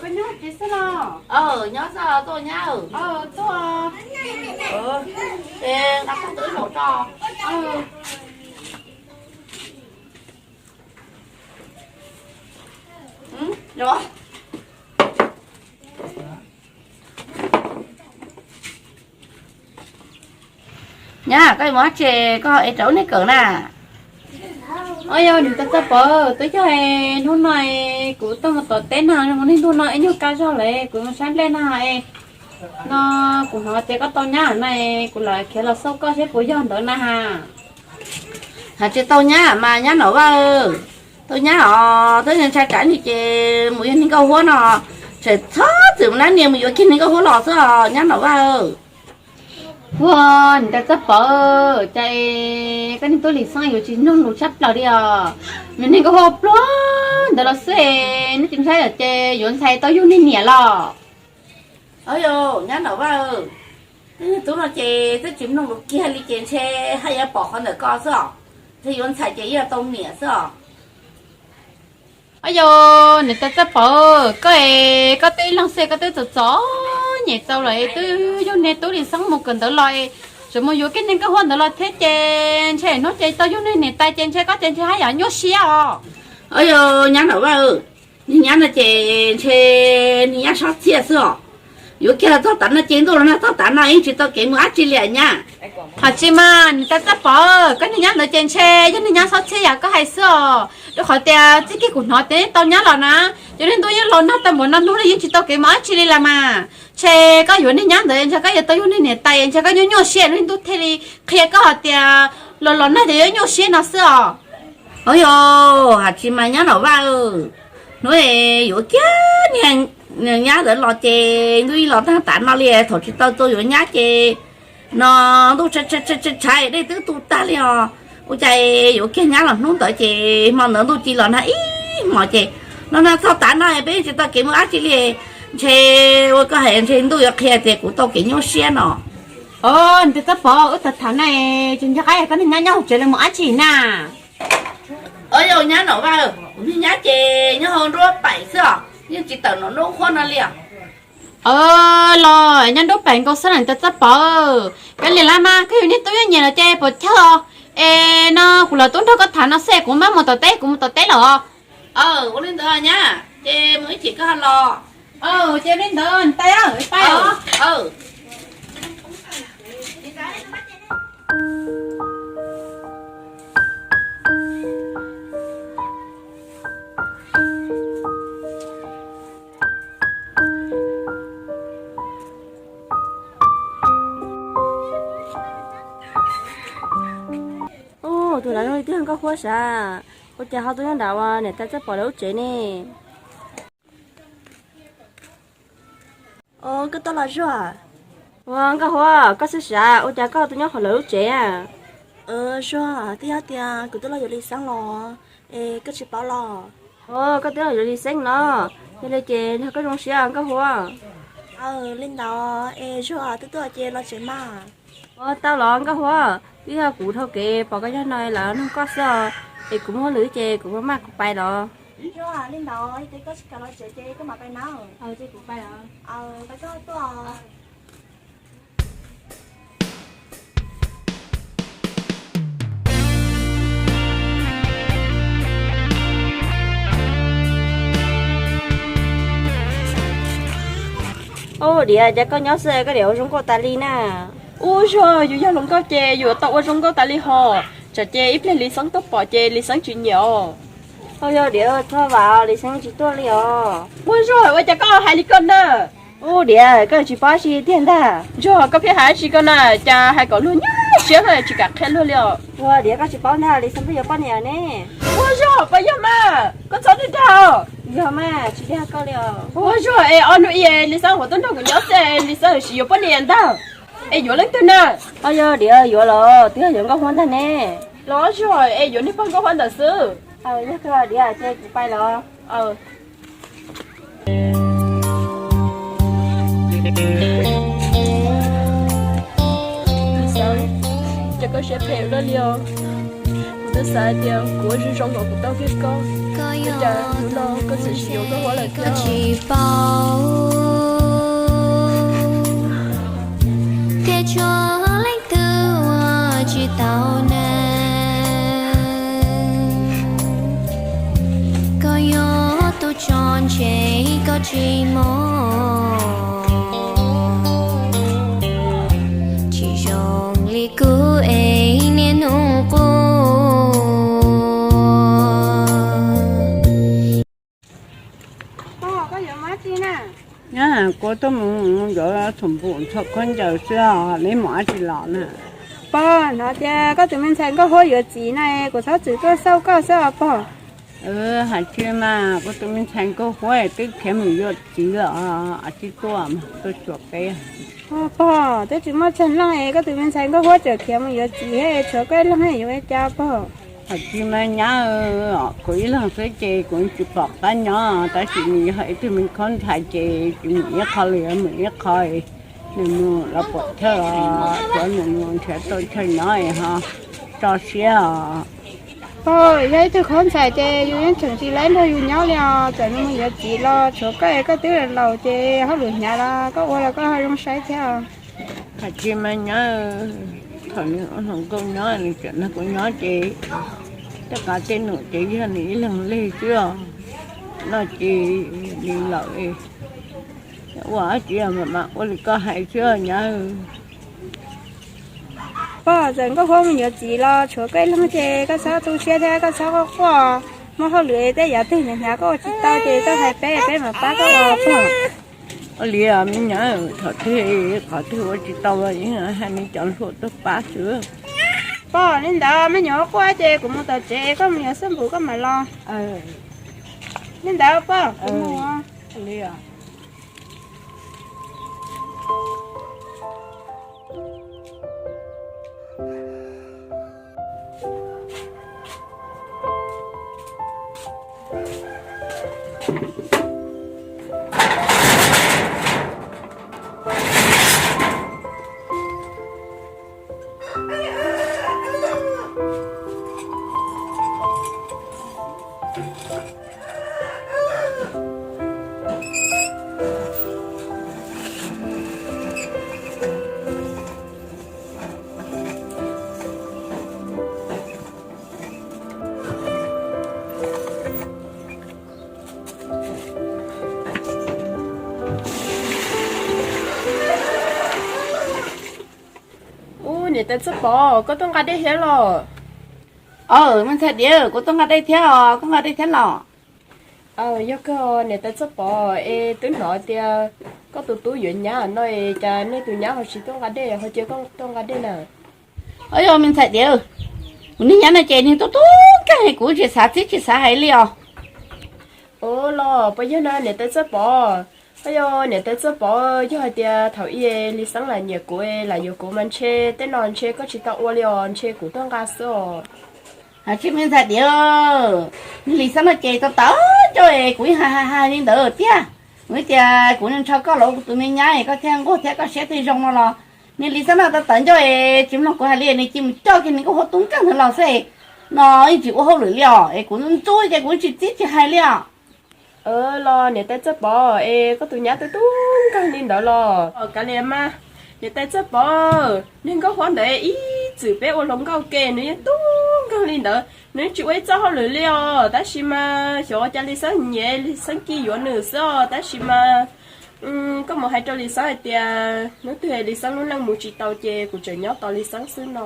Nyob tsis xwb los? Nyob xwb, tuaj nyab. Tuaj. Ces nqa koj tus ib zaug tso. Nyab, koj mus dab tsi koj ev rawv ub neej kawm na? Os, yog niam tais Txawj Pov, twb yog hnub no kuv tuaj mus tom teb no, mus niaj ntuj no ib nyuag kaj zog lawm kuv mus saib nplej no. No kuv hnov tias koj tau nyab na, kuv lam khiav los xauj koj seb puas yog ntawd na ha. Hais tsis tau nyab mas nyab Nom Vaj, tau nyab os, twb ntshai tsam ib ntsis ces mus yog niag nkauj huab no, tseem txhob txwm mus nab niag mus yuav kiag niag nkauj huab los xwb os nyab Nom Vaj. Ua, niam tais Txawj Pov, cas koj niag tub Lis Xeeb yuav tsis mloog lus tshaj plaws li os. Nws niag nkauj huab pluag ntawd los xwb, neb tsis ntshai ces yuav ntxhais tau yug niag niam los? Os, yog nyab Nom Vaj, twb niag tub no ces twb tsis mloog lus kiag li ces ntshe haj yam pom qhov ntawm koj xwb os, ntshe yuav ntxhais ces yuav tau niam xwb os. Os, yog niam tais Txawj Pov, koj es koj twb ib leeg xwb koj twb txom txom nyem txaus lawm twb yug niag tub Lis Xeeb mus kawm ntawv los, tseem mus yuav kiag niag nkauj huab ntawd los thiab ces ntshe hnub ces tau yug niag niam tais ces ntshe koj ces ntshe haj yam nyuaj siab os. Os, yog nyab Nom Vaj, niag nyab no ces ntshe niag nyab sob txhiaj xwb os. Yuav kiag los txog tav no ces ntuj los nag txog tav no yeej tsis tau kev mus dab tsi li nyab. Hais tsis mas niam tais Txawj Pov, koj niag nyab ntawd ces ntshe yog niag nyab sob txhiaj yam koj hais xwb os. Rau qhov tias txij kiag kuv hnov tias tau nyab los na, ces niaj ntuj yeej los nag tau npaum no hnub li yeej tsis tau kev mus dab tsi li las mas. Ntshe koj yuav niag nyab ntawd ntshe koj yuav tau yug niag niam tais ntshe koj nyuaj nyuaj siab niaj ntuj thiaj li qhia koj hais tias los los nag ces yuav nyuaj siab no xwb os. Os, yog hais tsis mas nyab Nom Vaj, hnub yuav kiag niag nyab ntawd los ces ntuj ib los tag tav no li thaum tsis tau tau yuav nyab ces no ntuj tshav tshav dej twb tu tag li os. Ua cas yuav kiag nyab los hnub ntawd ces hmo ntawd ntuj ci los nag ib hmos ces no nag txog tav no peb tsis tau kev mus dab tsi li. Ntshe ua koj hais ntshe ntuj yuav qhia tias kuv tau kev nyuaj siab no. Os, niam tais Txawj Pov, wb tham tham na, tsis nco qab yog koj niag nyab nyob hauv tsev los mus dab tsi na? Os, yog nyab Nom Vaj, kuv niag nyab ces nyob hauv nruab paim xwb os, yeej tsis tawm nram nruab nqhuab no li os. Os, los nyob nruab paim nkaus xwb niam tais Txawj Pov. Kav liam las mas koj yus niag tub yeej nyiam los ces puas chawj os. Es no kuv los tub nrog koj tham no xwb, kuv mam mus tom teb, kuv mus tom teb lawm os. Ua li ntawd nyab, ces mus ib chim koj ho los. Ces li ntawd tais, pais os. Tus ntawd zoo li twb yog Nkauj Huab sav, ua cas ho tuaj nyob nram uas niam tais Txawj Pov lawv lub tsev ne? Koj tuaj los Zuag? Ua Nkauj Huab, koj xwb sav, ua cas koj tuaj nyob hauv lawv lub tsev? Zuag, twb yog tias kuv twb los yuav Lis Xeeb los, es koj tsis paub los? Koj twb los yuav Lis Xeeb los, yog li ces nrog koj zoo siab Nkauj Huab. Li ntawd es Zuag, twb tuaj ces los tsev mas. Ua tau los Nkauj Huab, twb yog kuv dhau kev pom koj nyob no los nug koj xwb, es kuv muaj lwm ces kuv maj maj kuv pais los. Zuag, li ntawd ces koj tsis kam los tsev ces koj mam pais na. Ces kuv pais os. Ub, Diav, cas koj nyob xwb koj niam ua zoo nkauj tas li na? Ub, Zuag, yus yog hluas nkauj ces yus tau ua zoo nkauj tas li hos, tsam ces ib pliag Lis Xeeb tuaj pom ces Lis Xeeb tsis nyiam os. Ua yog Diav, txhob vam, Lis Xeeb tsis tuaj li os. Ua Zuag, ua cas koj hais li ko na? Ub, Diav, koj tsis paub dab tsi tiag ntag. Zuag, koj pheej hais dab tsi ko na, cas hais kom luag nyuaj siab tsis kam qhia luag li os. Ua Diav, koj tsis paub ntag, Lis Xeeb twb yuav poj niam ne. Ua Zuag, puas yog mas? Koj txhob dag dag os. Yog mas, tsis dag koj li os. Ua Zuag, es ob hnub ib Lis Xeeb ua tuaj nrog kuv nyob xwb, Lis Xeeb sim yuav poj niam ntag. Es yuav leej twg na? Ua yog Diav yuav los twb yog yuav Nkauj Huab ntag ne. Los Zuag, es yuav niag pog Nkauj Huab ntawd xwb. Yog kawg Diav, ces kuv pais los. Yog, kuv twb xav hais tias kuv ua zoo zoo kom kuv tau kiag koj, ua cas hnub no koj txawm tsis yuav koj huab lawm thiab? Tsis paub thiab, tsuas leej twg ua tsis tau ne. Koj yog tus tso ntshe koj tsis mob, tsis zoo li kuv es niaj hnub quaj. Koj yuav mob tsi na? Kuv tuaj mus yuav txhuam npum txhuam khaub ncaws xwb os, neb mus dab tsi los na? Pog, hnov tias koj tus me ntxhais Nkauj Huab yuav txiv na, kuv txhob txwm tuaj xauj koj xwb os pog. Hais tsis mas, kuv tus me ntxhais Nkauj Huab twb khiav mus yuav txiv lawm, tsis tuaj mas tuaj xyuas peb. Pog, twb tsis muaj tsawg leej es koj tus me ntxhais Nkauj Huab tseem khiav mus yuav txiv thiab, tshuav koj ib leeg yuav ua cas pog? Hais tsis mas nyab, kuv ib leeg xwb ces kuv tsis pom qab nyob, tab sis nws yog ib tug me khaub ntxhais ces tsis mus ib qho los yuav mus ib qho, nws mus los pom chaw, cov nws mus nrhiav tau chaw nyob ho tso siab os. Pog, yog ib tug khaub ntxhais ces yus yeej tseem tsis laib nrog yus nyob li os, txawm nws mus yuav txiv los tshuav koj es koj twb laus ces hauj lwm hnyav los koj ua los koj ho zoo saib thiab. Hais tsis mas nyab, thaum nws ua hluas nkauj nyob nws tseem nrog kuv nyob ces tej qav tej num ces yog nws ib leeg leg xwb os, no ces nws lawm, ua dab tsi mas ua li koj hais xwb nyab. Pog, txawm Nkauj Huab mus yuav txiv los tshuav koj ib leeg ces koj txhob tu siab thiab koj txhob quaj quaj, muaj hauj lwm tej yav twg hnyav hnyav koj ua tsis tau ces koj hais peb, peb mam pab koj los pog. Ua li me nyab, thaum twg qhov twg ua tsis tau los yeej hais neb cov hluas tuaj pab xwb. Pog, li ntawd me nyuam quaj ces kuv mus tom tsev, koj mus yuav xab npum koj mam los. Li ntawd pog, kuv mus. Ub, niam tais Txawj Pov, koj tuaj nqa dej thiab los? Aw, me ntxhais Diav, kuv tuaj nqa dej thiab os, koj nqa dej thiab los? Aw, yog kawg niam tais Txawj Pov, es twb hnov tias koj tus tub yuav nyab no es cas nej tus nyab ho tsis tuaj nqa dej, ho cia koj tuaj nqa dej na? Aw, yog me ntxhais Diav, kuv niag nyab no ces niag tub tub nkeeg, kuv tsis xav txib tsis xav hais li os. Ua los puas yog na niam tais Txawj Pov? Aw, yog niam tais Txawj Pov, yog hais tias thaum ub Lis Xeeb lam nyiam kuv lam yuav kuv mas ntshe tej no ntshe koj tsis tau ua li os, ntshe kuv tuaj nqa xwb os. Hais tsis me ntxhais Diav, niag Lis Xeeb no ces tau tawv ncauj es kuv yeej hais hais hais li ntawd tiag. Kuv tias kuv ntshaw koj los ua kuv tus me nyab es koj thiaj nquag thiab koj siab thiaj zoo no los, niag Lis Xeeb no tau tawv ncauj es tsis mloog kuv hais li, nws cia mus coj kiag nws Nkauj Huab tub nkeeg ntawd los xwb. No yeej tsis ua hauj lwm li os, es kuv ntxub ces kuv tsis txib tsis hais li os. Los niam tais Txawj Pov, es koj tus nyab twb tub nkeeg li ntawd los? Kav liam mas, niam tais Txawj Pov, niag Nkauj Huab ntawd ib txwm peb ua hluas nkauj ke nws yeej tub nkeeg li ntawd, nws yeej tsis ua ib txoj hauj lwm li os. Tab sis mas xyov ua cas Lis Xeeb nyiam, Lis Xeeb cia yuav nws xwb os. Tab sis mas koj mus hais rau Lis Xeeb hais tias hnub twg Lis Xeeb lub neej mus tsis tau ces kuv tseem nyob tos Lis Xeeb xwb no.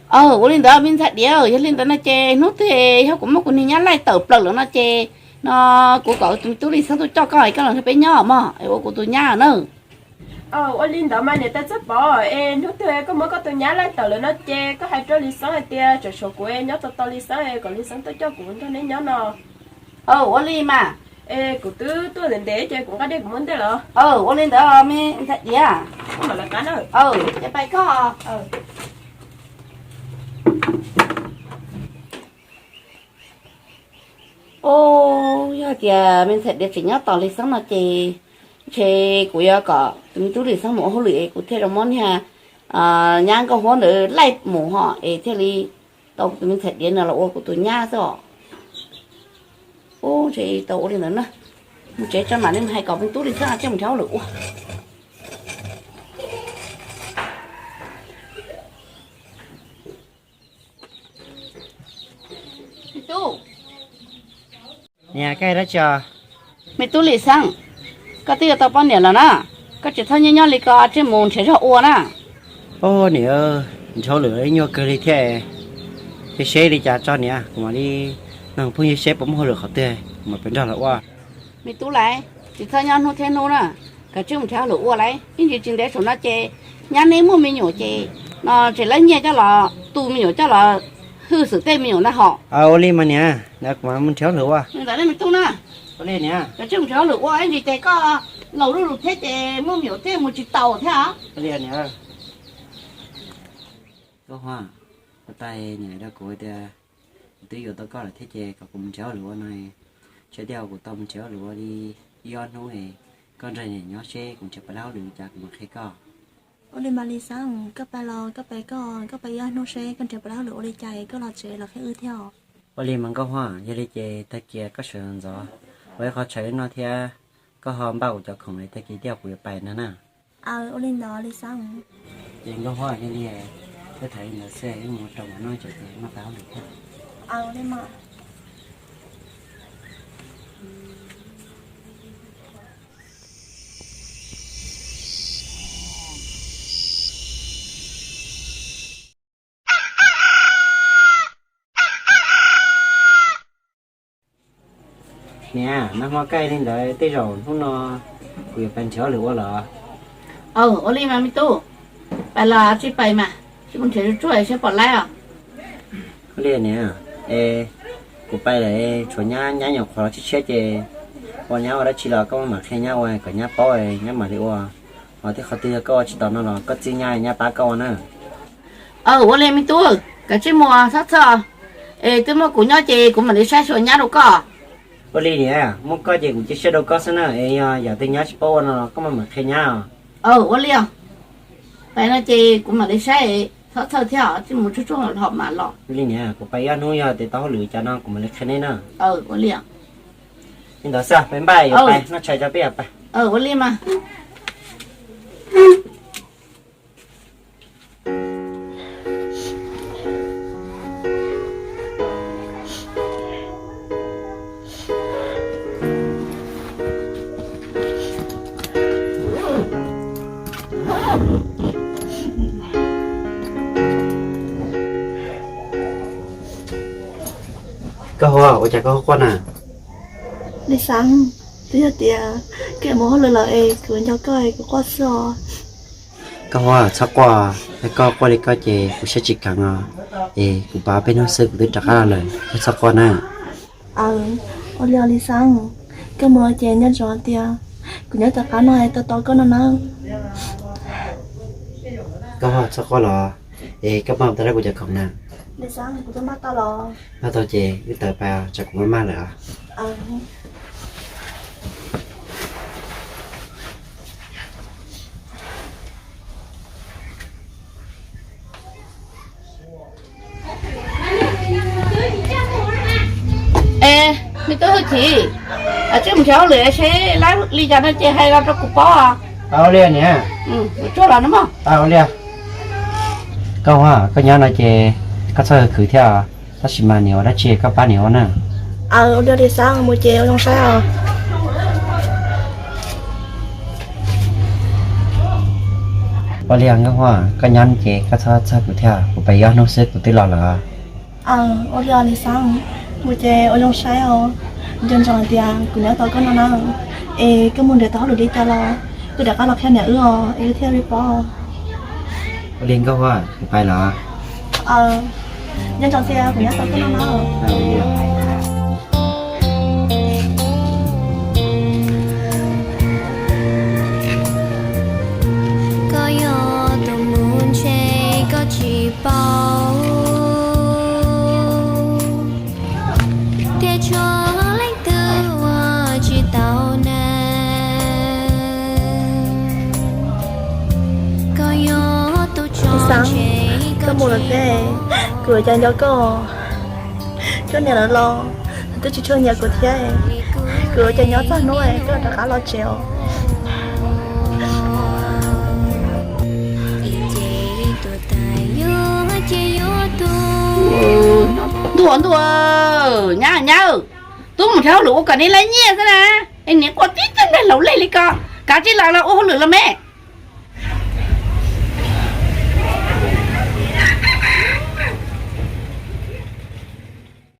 Aw, ua li ntawd me ntxhais Diav, yog li ntawd no ces hnub twg yog kuv muab kuv niag nyab laij tawm plaws lawm no ces no kuv kom tus me tub Lis Xeeb tuaj coj koj es koj los nrog peb nyob mog, es ua kuv tus nyab na. Ua li ntawd mas niam tais Txawj Pov, es hnub twg koj muab koj tus nyab laij tawm lawm no ces koj hais rau Lis Xeeb hais tias tsam tshuav kuv nyob tos tos Lis Xeeb es kom Lis Xeeb tuaj coj kuv nrog neb nyob no. Aw, ua li mas. Es kuv twb tuaj ntev ntev ces kuv nqa dej kuv mus ntej lawm. Aw, ua li ntawd me ntxhais Diav. Aw, ces pais koj. Aw, yog tias me ntxhais Diav tseem nyob tos Lis Xeeb no ces ntshe kuv yuav kom tus me tub Lis Xeeb mus ua hauj lwm es kuv thiaj zoo muab niag nyab Nkauj Huab ntawd laij mus ho es thiaj li tau tus me ntxhais Diav no los ua kuv tus nyab xwb os. Ub, ntshe tau ua li ntawd na. Mus tsev tso mam li hais kom me tub Lis Xeeb thiaj mus nrhiav hauj lwm ua. Me tub, niam, koj hais dab tsi os? Me tub Lis Xeeb, koj twb yuav tau poj niam lawm na, koj tsis txhob nyob nyob li ko, tsij mus nrhiav zog ua na. Ub, niam, nrhiav hauj lwm nyuaj kawg li thiab. Thiab seb li cas tso niam, kuv mam li nug phooj ywg seb puas muaj hauj lwm qhov twg kuv mam pes nrog lawv ua. Me tub lauj, tsis txhob nyob hnub thiab hnub na, koj tsij mus nrhiav hauj lwm ua lauj. Ib ntsis tsis ntev saum no ces nyab neb muaj me nyuam ces no tseem lawv nyiaj coj los tu me nyuam coj los hwj xwm tej me nyuam ntag hos. Ua li mas niam, kuv mam mus nrhiav hauj lwm ua. Li ntawd me tub na, ua li niam, koj tsij mus nrhiav hauj lwm ua ib ntsis ces koj laus lug lug thiab ces muaj me nyuam thiaj mus tsis taus thiab os. Ua li niam. Nkauj Huab, ua tais niam hais rau kuv tias kuv twb yuav tau koj lawm thiab ces kom kuv mus nrhiav hauj lwm ua no, tsam tias kuv tau mus nrhiav hauj lwm ua li ib ob hnub es koj nrog niam nyob seb kuv nrhiav puas tau hauj lwm li cas kuv mam qhia koj. Ua li mas Lis Xeeb, koj pais los koj pais koj, koj pais ib ob hnub seb koj nrhiav puas tau hauj lwm ua li cas koj los tsev los qhia wb thiab os. Ua li mas Nkauj Huab, yog li ces tag kis koj sawv ntxov ua ib qho tshais wb noj thiab koj ho npaj kuv cov khoom es tag kis tej kuv yuav pais no na. Aws, ua li ntawd Lis Xeeb. Ces Nkauj Huab, yog li wb tham li ntawd xwb, wb mus rau nram no tso ces maj pais hauj lwm thiab. Aws, ua li mas. Niam, nag hmo kaj li ntawd tej zaum hnub no kuv yuav pais nrhiav hauj lwm ua lawm. Aws, ua li mas me tub, pais los tsij pais mas, tsij mus nrhiav tsuag tsuag saib puas laib os. Ua li niam, es kuv pais lawm, tshuav nyab, nyab nyuam qhuav los tshiab tshiab ces ua nyab ua dab tsi los koj maj mam qhia nyab ua kom nyab paub, nyab mam li ua. Ho tej qhov twg yog koj ua tsis tau no los koj txib nyab, nyab pab koj ua na. Aws, ua li me tub, koj tsij mus txhob txhawj, es twb muaj kuv nyob ces kuv mam li saib xyuas nyab rau koj. Ua li niam, muaj koj ces kuv cia siab rau koj xwb na, es yog yam twg nyab tsis paub ua no los koj maj mam qhia nyab os. Aws, ua li os. Pais no ces kuv mam li saib, txhob txhawj thiab, tsij mus tsuag tsuag hlo mam los. Ua li niam, kuv pais ib ob hnub yog tias tau hauj lwm cas no kuv mam li qhia neb na. Aws, ua li os. Li ntawd xwb, peb npaj yuav pais noj tshais tso peb yuav pais. Aws, ua li mas. Koj hu ua cas koj hu quaj na? Lis Xeeb, twb yog tias koj mus hauj lwm lawm es kuv nco koj es kuv quaj xwb os. Koj hu txhob quaj, yog koj quaj li koj ces kuv siab tsis kheev os. Es kuv pab peb hnub xwb kuv twb rov qab los lawm, koj txhob quaj na. Aws, ua li os Lis Xeeb, koj mus ces nco ntsoov tias kuv nyob tom qab no es tau tos koj no nawb. Koj hu txhob quaj los, es koj npaj tau kuv cov khoom na? Lis Xeeb, kuv twb npaj tau los. Npaj tau ces wb tawm pais, tsam kuv maj maj lawm os. Es me tub Hwj Chim, tsij mus nrhiav hauj lwm seb laib li cas no ces hais los rau kuv paub. Ua li niam. Tsuag los no mog. Ua li. Koj ua, koj nyob no ces koj txhob khwv thiab, tab sis mas niam ua dab tsi koj pab niam ua na. Aws, ua li Lis Xeeb, mus ces ua zoo saib os. Ua li Nkauj Huab, koj nyob ces koj txhob txhawj kuv thiab, kuv pais ib ob hnub xwb kuv twb los lawm. Aws, ua li Lis Xeeb, mus ces ua zoo saib os. Nco ntsoov tias kuv nyob tos koj no na, es koj mus nrhiav tau hauj lwm li cas los kuv rov qab los qhia niam wb os, es wb thiaj li paub. Ua li Nkauj Huab, kuv pais lawm. Nco ntsoov tias kuv nyob tos koj no na. Koj yog tus mus ntshe koj tsis paub, tias tshuav leej twg ua tsis tau na. Koj yog tus Xab, koj mus lawm teb, kuv ua cas nco koj, koj niam lawv los twb tsis tshua nyiam kuv thiab. Kuv ua cas nyob txog hnub koj rov qab los tsev os. Ntuj, ntuj, nyab, nyab, tub mus nrhiav hauj lwm ua kom neb lab nyiaj xwb na. Es niam quaj tib tug nplaig laus leg li ko, kav tsij los los ua hauj lwm los me.